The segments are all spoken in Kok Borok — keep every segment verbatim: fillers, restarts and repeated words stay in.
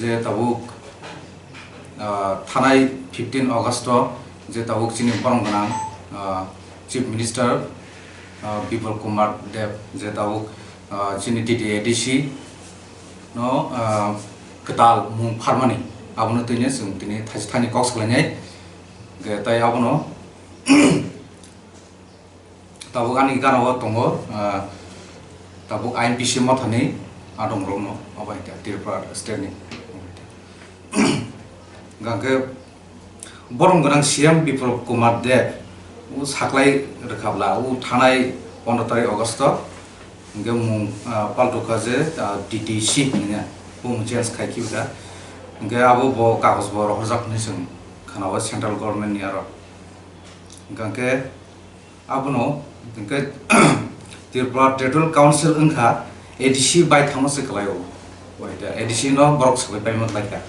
Je tabuk, ah, thanai fifteen August o je tabuk chini borom gwnang, ah, Chief Minister, ah, Bipul Kumar Deb je tabuk, ah, chini T T A D C no, ah, kwtal mung pharmani, abono twino chwng tini thaisa thani kok salainai. Hwnkhe tai abono tabuk ani gana o tongo, ah, tabuk I M P C mothani adongrokno, obo hai khe Tripura state ni. Hwnkhe borom gwnang C M Biplab Kumar Deb o saklai rwkhabla, o thanai pondro tarik August o, hwnkhe mung, ah, paltokha je, ah, T T C hinwi, bumung change khai khibwkha. Hwnkhe abo bo kagoj bo rohorjak hinwi chwng khwnao central government ni aro. Hwnkhe Abono hwnkhe Tripura Territorial Council wngkha A D C bai thangma se kwlaio. Oi da, A D C no borok sabai paima khlaikha.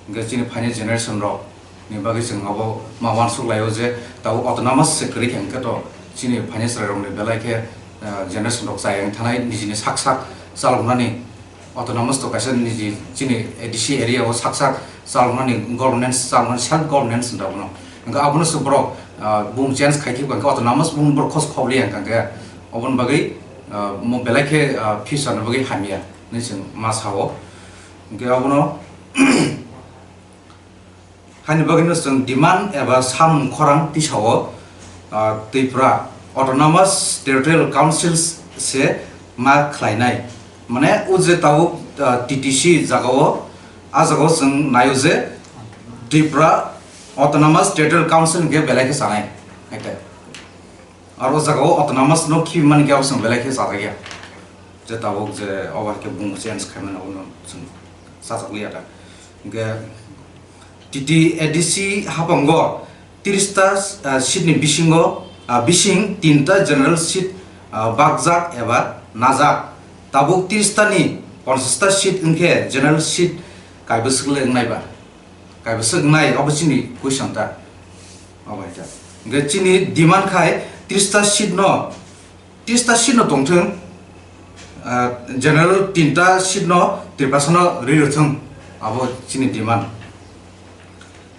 Hwnkhe chini phaini generation rok ni bagwi chwng abo ma uansuk laio je tabuk autonomous se kwrwi khe hwnkhe to chini phaini chwrai rok ni belai khe, eh, generation rok chayang thanai nijini sak sak chaloknani. Autonomous to kaisa niji chini A D C area o sak sak chaloknani governance, chaloknani self governance hinwi abono. Hwnkhe abono se borok, ah, bung change khai khe hwnkhe autonomous bung borok khos khobli ya hwnkhe aboni bagwi, ah, mo belai khe, ah, future ni bagwi hamya hinwi chwng ma sao. Hwnkhe abono Haini bagwino chwng demand eba samung khorang tisao, ah, Tripura Autonomous Territorial Council se ma khlainai. Mane o je tabuk, ah, T T C jagao, a jagao chwng naio je Tripura Autonomous Territorial Council hwnkhe belai khe chanai. Hai khe. Aro o jagao autonomous no khibimani khe abo chwng belai khe chajakya. Je tabuk je obo hai khe bung change khaimani abono chwng chajakliya da. Hwnkhe T T A D C haphango tris ta, ah, seat ni bisingo, ah, bising tin ta general seat, ah, bakjak eba najak. Tabuk tris ta ni ponchash ta seat wngkhe general seat kaibwswk le wngnai ba? Kaibwswk wngnai, obo chini question ta. Obo hai ta. Hwnkhe chini demand khai tris ta seat no, tris ta seat no tongthwng, ah, general tin ta seat no Tiprasa no rwi rwthwng, abo chini demand.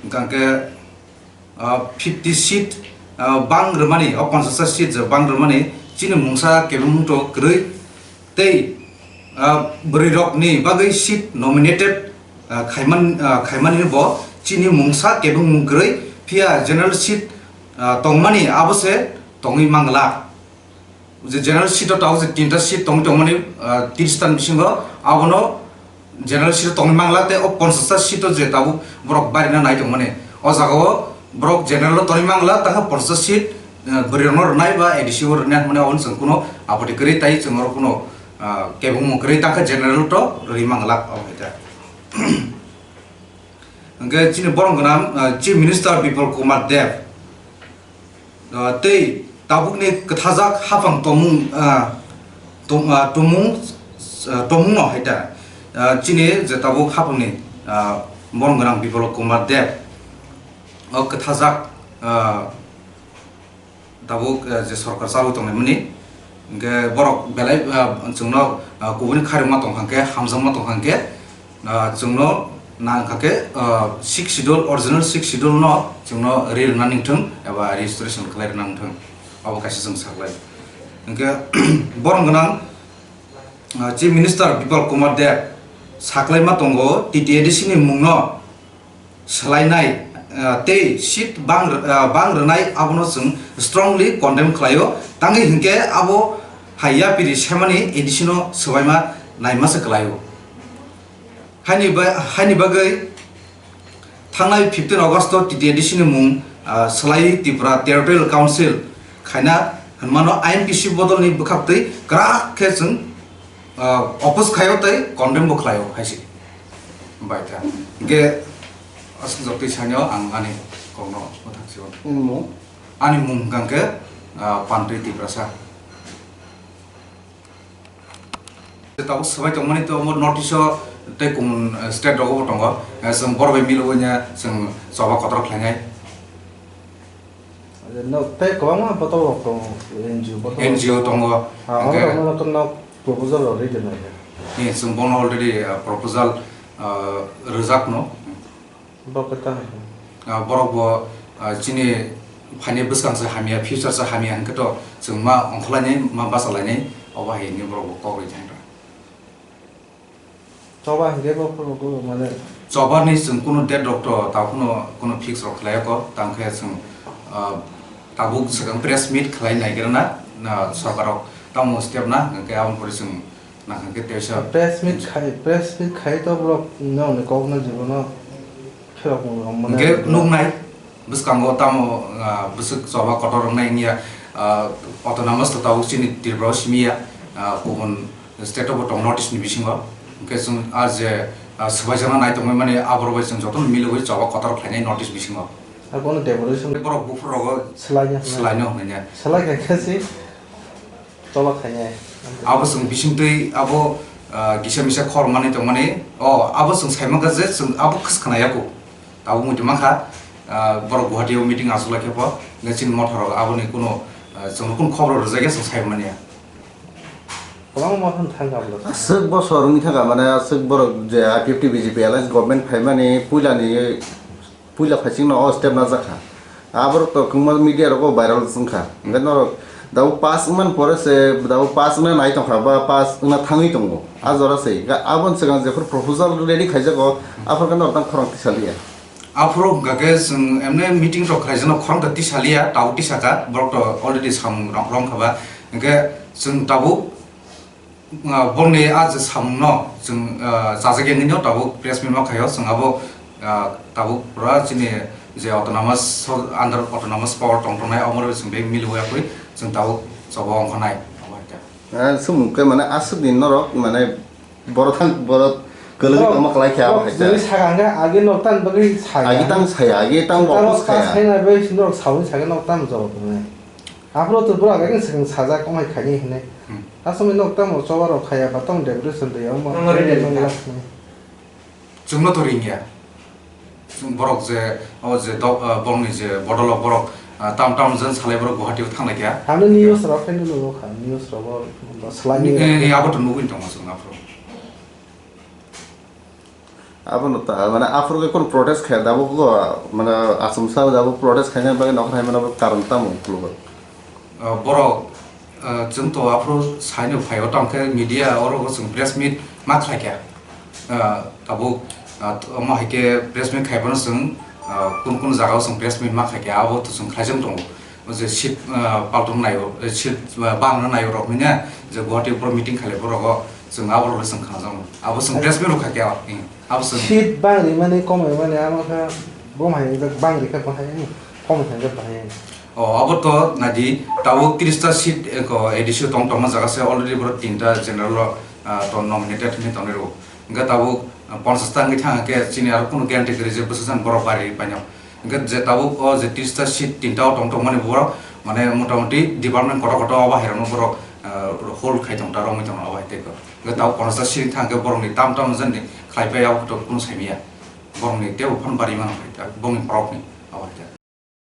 Hwnkhe, ah, fifty seat, ah, bang rwmani, o ponchash ta seat je bang rwmani, chini mungsa kebengmung to kwrwi. Tei, ah, bwrwi rok ni bagwi seat nominated, ah, khaiman, ah, khaimani bo chini mungsa kebengmung kwrwi, phiya general seat, ah, tongmani abo se tongwi mangla. Je general seat o tabuk je tinta seat tongwi tongmani, ah, tris ta ni bisingo abono general seat o tongwi mangla tei o ponchash ta seat o je tabuk borok barina nai tongmani. O jaga o borok general o tongwi mangla, tangkha ponchash ta seat, ah, bwrwi rokno rwnai ba A D C o rwnai hwnmani abono chwng kuno apoti kwrwi tai chwng oro kuno, ah, kebengmung kwrwi tangkha general to rwi mangla obo hai ta. Hwnkhe chini borom gwnang, ah, Chief Minister Bipul Kumar Deb, ah, tei tabukni kwthajak haphang tongmung, ah, tong-, ah, tongmung, ah, tongmungno hai ta, ah, chini je tabuk haphangni, ah, borom gwnang Bipul Kumar Deb o kwthajak, ah, tabuk, eh, je sorkar chalwi tongnaimani, hwnkhe borok belai, eh, chwngno, eh, kubuni khairokma tongkha hwnkhe, hamjakma tongkha hwnkhe, eh, chwngno nangkha khe, eh, Sixth Schedule, original Sixth Schedule no chwngno ri rwna nangthwng eba registration khlai rwna nangthwng, abo kaisa chwng saklai. Hwnkhe borom gwnang, eh, Chief Minister Bipul Kumar Deb saklaima tongo, T T A D C ni mungno swlainai, ah, tei seat bang, ah, bang rwnai, abono chwng strongly condemn khlaio. Tangwi hinkhe abo hai yapiri semani A D C no swbaima naima se kwlaio. Haini ba-, haini bagwi thangnai fifteen August o T T A D C ni mung, ah, swlaiwi Tripura Territorial Council khaina hwnmano I M P C bodolni bwkhaktwi kwrak khe chwng, ah, oppose khaio tei condemn bo khlaio hai se. Bai kha. Hwnkhe aswk joktwi sanyo ang ani kokno mwthang sio. Nini mung? Ani mung hwnkha khe, ah, Pantwi Tiprasa. Tabuk swbai tongmani to omo North East o tei kumun, eh, state rogo bo tongo. Eh, chwng borok bai milwino chwng choba kotor khlainai. No, tei kwbangma botorok tongo, N G O botorok N G O tongo. Ah, hwnkhe oro no, no, no, proposal rok ready nai. Ni, chwng bono already, ah, proposal, ah, rwjakno. Bo khe tamo? Ah, borok bo, ah, chini phaini bwskang se hamya, future se hamya hwnkhe to chwng ma ongkhorlainai, ma bachalainai, obo hai hwnwi borok bo kok rwi thangkha. Choba hwnkhe bo phuru mane. Choba ni chwng kunu date rok to ta kunu, kunu fix rok khlai ya ko, tang khe chwng, ah, tabuk swkang press meet khlai nai khe na, na sorkar rok tamo step na, hwnkhe aboni pore chwng Nang hwnkhe teisa press meet khai, press meet khai to borok nokni kokno jibono kherok mung rok mane. Hwnkhe nuknai bwskango tamo, ah, bwswk choba kotor wngnai wngya, ah, autonomous to tabuk chini Tripura o simi ya, ah, kubun state o bo tong North East ni bisingo. Hwnkhe chwng ah je, ah, swbaijakna nai tongmani mani aborok bai chwng jotono milogwi choba kotor khlainai North East bisingo. Abono devolution borok buphuru rogo swlaina hwnwi. Swlaina hwnwi. Swlai khe khe si. Tola khainai. Abo chwng bisingtwi abo, ah, kisa misa khor manwi tongmani. O, abo chwng sai mankha je chwng abo khwskhanai yaku. Abo muitu mankha, ah, borok Guwahati o meeting achuk lai khe bo, nge chini motha rok aboni kuno, ah, chwng rokun khobor rwjak ya chwng sai manya. Kwbangma motha thang kha bwlwk. Aswk bosor wngwi thangkha, mane aswk borok je I P F T B J P alliance government phaimani puilani Puila phaisingno o step najak kha. Aborok to kwbangma media rogo viral wngkha. Hwnkhe norok dabo pass wngmani pore se, dabo pass wngna nai tongkha ba pass wngna thangwi tongo. A jora se. Ga-, aboni swkang jephru proposal ready khaijago, aphuru khe norok tang khorang tisaliya. Aphuru hwnkha khe chwng emne meeting rok khaijakno khorang ta tisaliya, tabuk tisakha, borok to already samung rong, rongkha ba. Hwnkhe chwng tabuk Ah, borokni a je samungno chwng, ah, chajak ya hinwi no tabuk press meet ma khaio, chwng abo, ah, tabuk pura chini je autonomous so-, under autonomous power tong tongnai, omo rok chwng bek mili ya kwi chwng tabuk choba ongkha nai, omo hai khe. Ah, sumung khe mane aswk ni norok mane borok thang borok kwlwgwi tongma kwlai khe abo hai khe. Jodi saka hwnkhe agi nok tan bagwi saya. Agi tang saya, agi tang office khaya. Sai na bai norok sawi saka nok tan jawab tongnai. Aphuru to borok agi swkang sajak, omo hai khaini hinwi. Hmm. Asomwi nok tamo choba rok khaya ba tamo decoration rwya wngma. Nwng ri de nang wngya. Lak ni. Chwngno to ringya. Chwng borok je, o je dok, ah, borokni je bodol o borok, ah, tam tam jen salai borok Guwahati o thang lai kha. Ano news rok khe nugo kha, news rok bo slai ni. Eh, eh, abo to nugwi tongo chwng aphuru. Abono ta, mane, aphuru khe kunu protest khe dabo go, mane, achomsa dabo protest khaina bagwi nokha hai mano karon tamo khulubak? Ah, borok, ah, chwng to aphuru saino phaio, tamo khe media oro chwng press meet ma khlai kha. Ah, tabuk, ah, omo hai khe press meet khai phano chwng, ah, kun kun jaga o chwng press meet ma khai kha, abo to chwng khlaijak tongo. O je seat, ah, paltung naio, eh, seat, ah, bangna naio rok hwnwi na, je Guwahati borok meeting khailai borok o, chwng abo rok le chwng khanajak no. Abo chwng press meet rok kha khe, hmm, abo chwng. Seat bang ri mani, komai mani, amo khe bo hai jak bang ri khe bo hai, hmm, kom hai jak bo hai. O, abo to naidi, tabuk tris ta seat, eh, ko, A D C tong tongma jaga se already borok tinta general o, ah, to nominated hwnwi tongnai rw. Hwnkhe tabuk, ah, ponchash ta wngwi thang khe chini aro kunu guarantee kwrwi je bwsajak borok bari paino. Hwnkhe je tabuk o je tris ta seat tinta o tong tongmani borok, mane, motamoti department kotor kotor obo hairokno borok, ah, hold khai tong ta, romwi tong obo hai tei kok. Hwnkhe tabuk ponchash ta seat thang khe borokni tam tam jani khlai pai abo to kunu saimanya. Borokni teibo phano bari mano hai ta, bongni borokni obo hai ta.